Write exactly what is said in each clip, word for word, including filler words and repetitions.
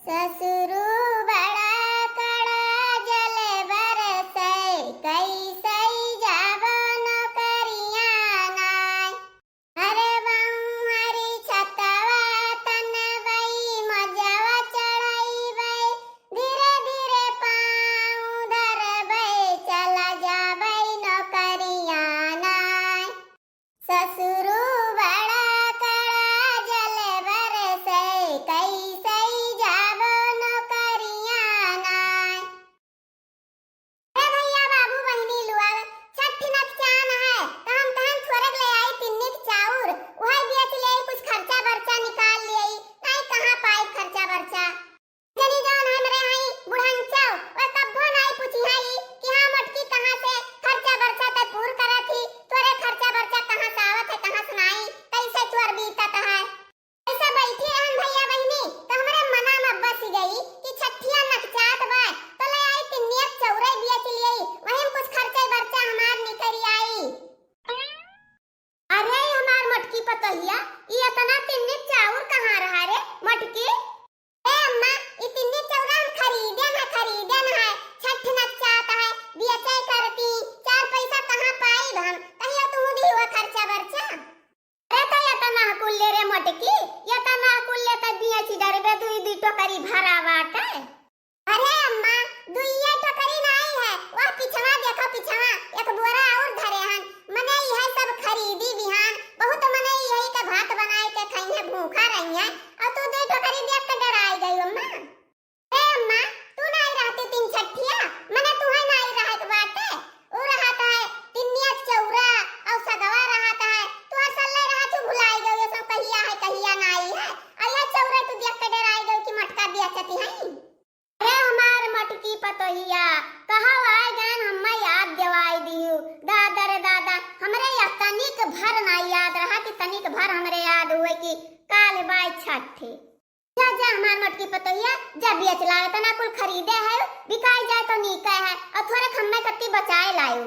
ससुरु बड़ा कड़ा जल बरसै, कैसै जाबो नौकरिया नाय। अरे बउहरी छतवा तनबै, मजवा चढ़ैबै, धीरे धीरे पाँव धरबै, चला जाबै नौकरिया नाय। ससुरु बड़ा कड़ा जल बरसै, कैसै जाबो नौकरिया नाय। हे भैया, बाबू, बहिनी लोग, छठ नकचान है, तो हम कहन थोरक ले आई तिन्निक चाउर, उहै बेच ले आई, कुछ खर्चा बर्चा निकाल ले आई, नाई कहाँ पाई खर्चा बर्चा। जनी जौन हमरे हई बुढ़ंचौ, वह कब्बो नाई पूछी हई कि हाँ मोटकी कहाँ से खर्चा बर्चा तै पूर करत ही, तोरे खर्चा बर्चा कहाँ से आवत है, कहाँ से नाई, कैसे तोर बीतत है। ऐसे बैठी रहन भैया बहिनी, तो हमरे मना में बस गई कि छठिया नकचात बा, तो ले आई तिन्नियक चौरे बेच लियई, वही में कुछ खर्चा बर्चा हमार निकल आई। अरे हमार मोटकी पतोहिया, ई इतना तिन्निक चाउर कहाँ रहा रे मोटकी? ए अम्मा, ई तिन्निक चौरा हम खरीदे न, खरीदे न है, छठ नकचात है, बेचे करती, चार पैसा कहाँ पाई हम, कहियो तू दी हुआ खर्चा बर्चा। अरे तो यतना कुल ले रे मोटकी, यतना कुल ले तो बेच डरबे, दुई दुई टोकरी भरा बाटे। अरे अम्मा, दुइये टोकरी नाई है, वह पिछवा देखो पिछवा, एक बोरा और धरे हन। मने यह सब खरीदी बिहान, बहुत मने यही के भात बनाए के खाई है, भूखा रही है, और तू दुई टोकरी देख के डराई गई अम्मा। ए अम्मा, तू नाई रहती तीन छठिया, मने तुहे नाई रहे के बाटे। उ रहत है, तिन्निया चौरा और सगवा रहत है, तू हर सल्ले रहत हूँ भुलाई गई, ये सब कहिया है, कहिया नाई है। और यह चौरा तू देख के डराई गई कि मटका बेचती है। अरे हमार मटकी पतोहिया, कहाँ आए गए हम्मा याद दिवाई दिहू। दादा रे दादा, हमरे यह तनिक भर नाई याद रहा कि तनिक भर हमरे याद हुए कि काल बाई छठ। जा, जा, हमार मोटकी पतोहिया, जा बेच लाओ, इतना कुल खरीदे है, बिकाई जाए तो नीके है, और थोड़े खम्मे कत्ती बचाए लाओ।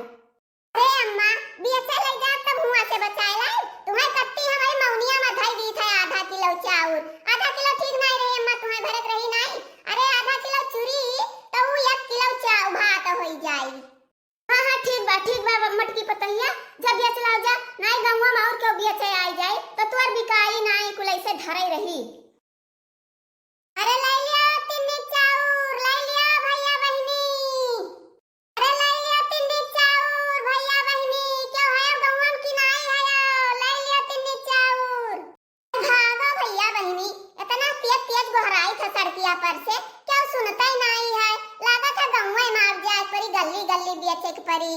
अरे अम्मा, बेचे ले जा तब हुआ से बचाए लाओ, तुम्हें कत्ती हमारी मौनिया में धई दी थे आधा किलो चाउर, आधा किलो ठीक नाई रही अम्मा, तुम्हें भरत रही नाई, अरे आधा किलो चूरी, तो वो एक किलो चाउ भात होई जाई। हाँ, हाँ, ठीक बा, ठीक बा, मोटकी पतोहिया, जा बेच लाओ जा, नाई गौवा में और केहू बेचे आई जाए, तो तोर बिकाई नाई, कुल ऐसे धरई रही। अरे लै लिया तिन्नी चाउर, लै लिया भैया बहिनी। अरे लै लिया तिन्नी चाउर, भैया बहिनी, केहू है गौवा में कि नाई है, लै लिया तिन्नी चाउर। भागो भैया बहिनी, इतना तेज तेज गोहराई था सड़किया पर से, केहू सुनता ही नाई है, लागत है गौवा में आ जाए परी, गल्ली गल्ली बेचे के परी।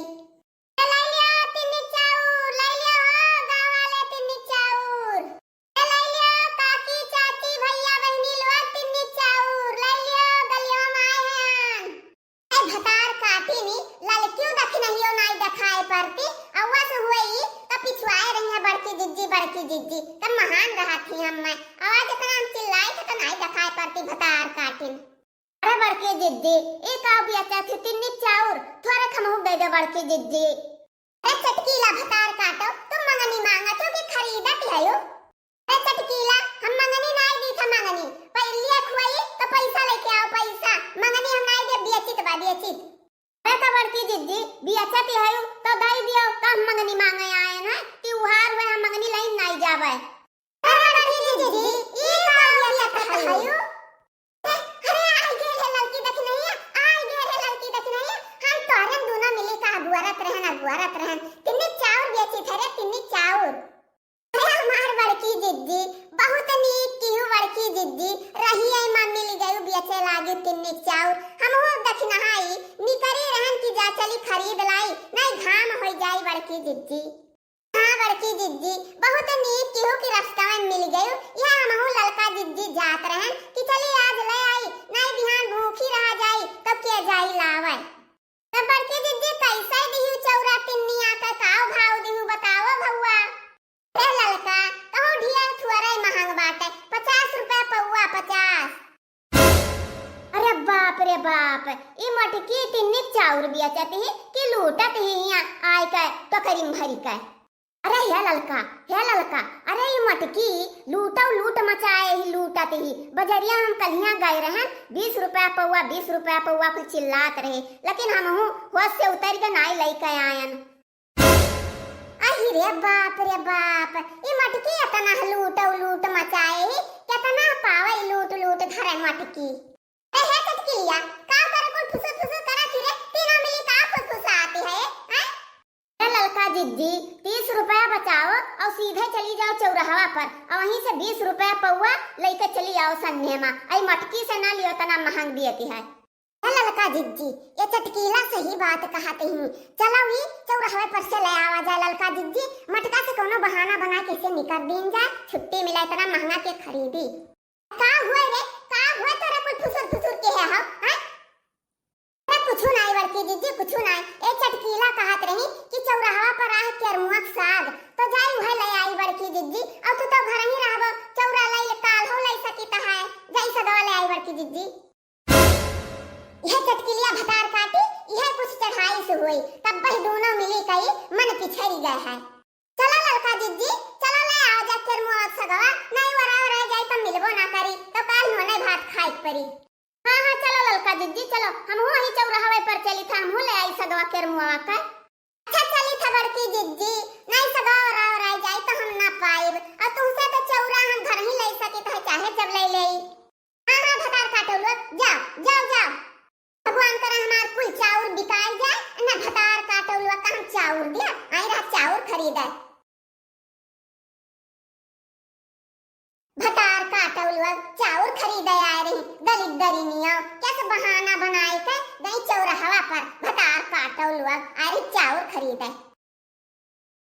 लै लिया तिन्नी चाउर, लै लिया हो गाँव वाले तिन्नी चाउर। ए लै लिया काकी, चाची, भैया, बहिनी लोग तिन्नी चाउर, लै लिया गलिया में आए हैं। ए भतार काटी नी, ललकियों दखिनहियो नाई देखाए पड़ती, अवस हुई तो पिछुआए रही है बड़की जिज्जी, बड़की जिज्जी, तब महान रहत ही हम मैं। आवाज इतना हम चिल्लाई थे तो नाई देखाए पड़ती भतार काटिन। अरे बड़की जिज्जी, ई का बेचत ही तिन्नी चाउर? थोड़े हमहू दे दे बड़की जिज्जी। अरे चटकीला भतार काटो, तुम मंगनी मांगत हो कि खरीदत हयो? अरे चटकीला, हम मंगनी नाई दी था मंगनी। पहले खुआई तो पैसा लेके आओ पैसा। मंगनी हम नाई दे, बेचित बा, बेचित। अरे तो बड़की जिज्जी, बेचत हयो तो दई दियो, तो हम मंगनी मांगे आए ना कि उहार हुए हम मंगनी लाइन नाई जावे। अरे बड़की जिज्जी, ई का बेचत हयो? अरे, आई गे रे लड़की दखिनहिया, आई गे रे लड़की दखिनहिया, हम तोहरे दूनो मिली का अगुअरत रहन, अगुअरत रहन, तिन्नी चाउर बेची थे रे, तिन्नी चाउर। अरे हमार बड़की जिज्जी, बहुत नीक किहू बड़की जिज्जी, रही आई माँ मिल गई बेचे लागी तिन्नी चाउर, हमहू दखिनहाई, निकरी रहन कि जा चली खरीद लाई, नहीं घाम होई जाई बड़की जिज्जी। हाँ बड़की जिज्जी, बहुत नीक किहू कि रस्ता में मिल गयू। यह हमहू ललका जिज्जी जात रहन कि चली आज ले आई, नाई बिहान भूखी रहा जाई, तब के जाई लावे। तब बड़की जिज्जी कैसे दिहू चौरा तिन्निया के, काव भाव दिहू बताओ भौआ। ए ललका, कहूँ ढेर थुअरे महंग बाटे, पचास रुपया पौआ, पचास। अरे बाप रे बाप, ई मोटकी तिन्निक चाउर बेचत ही कि लूटत ही हियाँ आय के टोकरी में भरी के। अरे हे ललका, हे ललका, अरे ई मटकी लूटउ लूट मचाए ही, लूटत ही। बजरिया हम कल्हियाँ गए रहन, बीस रुपया पउआ, बीस रुपया पउआ कुल चिल्लात रहे, लेकिन हमहू होश से उतरि के नाई लइके आयन। अहि रे बाप रे बाप, ई मटकी एतना लूटउ लूट मचाए ही, केतना पावइ लूट लूट धरइ मटकी। ए हे चटकिलिया, का करे कुल फुसुर फुसुर करत ही रे? तीनों मिली का फुसफुसाती है, हैं? ए ललका जिज्जी, तीस रुपया बचाओ अउ सीधे चली जाओ चौराहवा पर, अउ वहीं से बीस रुपया पउआ लइके चली आओ संझे मा। अइ मटकी से ना लियो, एतना महँग दियती है। ए ललका जिज्जी, ए चटकीला सही बात कहत ही। चलो ई चौराहवे पर से ले आवा जाए ललका जिज्जी, मटका से कउनो बहाना बनाइके इसे निकर दीन जाए, छुट्टी मिला एतना महँगा के खरीदी। का हुए रे, का हुए तोरा कुल फुसुर फुसुर केहे हउ, हैं? अरे कुछु नाई बड़की जिज्जी, कुछु नाई। ए चटकीला कहत रही कि चौराहवा पर आहे केरमुआ के साग, तो जाई उहे ले आई बड़की जिज्जी। अउ तू तो घरही रहबो, चौरा लइ ले, काल्हउ लइ सकित है, जाई सगवा ले आई बड़की जिज्जी। इहे चटकिलिया भतार काटी, इहे कुछ चढ़ाई से हुई, तब वही दूनों मिली कई मन पिछड़ी गए है। चलो ललका जिज्जी, चलो ले आओ जा केरमुआ के सगवा, नाई वराव रह जाई तब मिलबो ना करी, तो काल्हु नाई भात खाइक परी। हाँ, हाँ, चलो ललका जिज्जी, चलो, हमहू वही चौराहवे पर चली था, हमहू ले आई सगवा केरमुआ का। अच्छा चली था बड़की जिज्जी, नाई सगवा वराव रह जाई तो हम ना पाइब, अउ तुमसे तो चौरा हम घरही लइ सकित है, चाहे जब लइ लेई। हाँ, हाँ, भतार काटउलुआ, जाओ, जाओ, जाओ। भगवान करे हमार कुल चाउर बिकाइ जाए, ना भतार काटउलुआ का हम चाउर दिया, आई रहा चाउर खरीदे। भतार काटउलुआ चाउर खरीदे आए रही, दलित दरिनिया, कैसे बहाना बनाइके गई चौराहवा पर, भतार काटउलुआ आए रही चाउर खरीदे।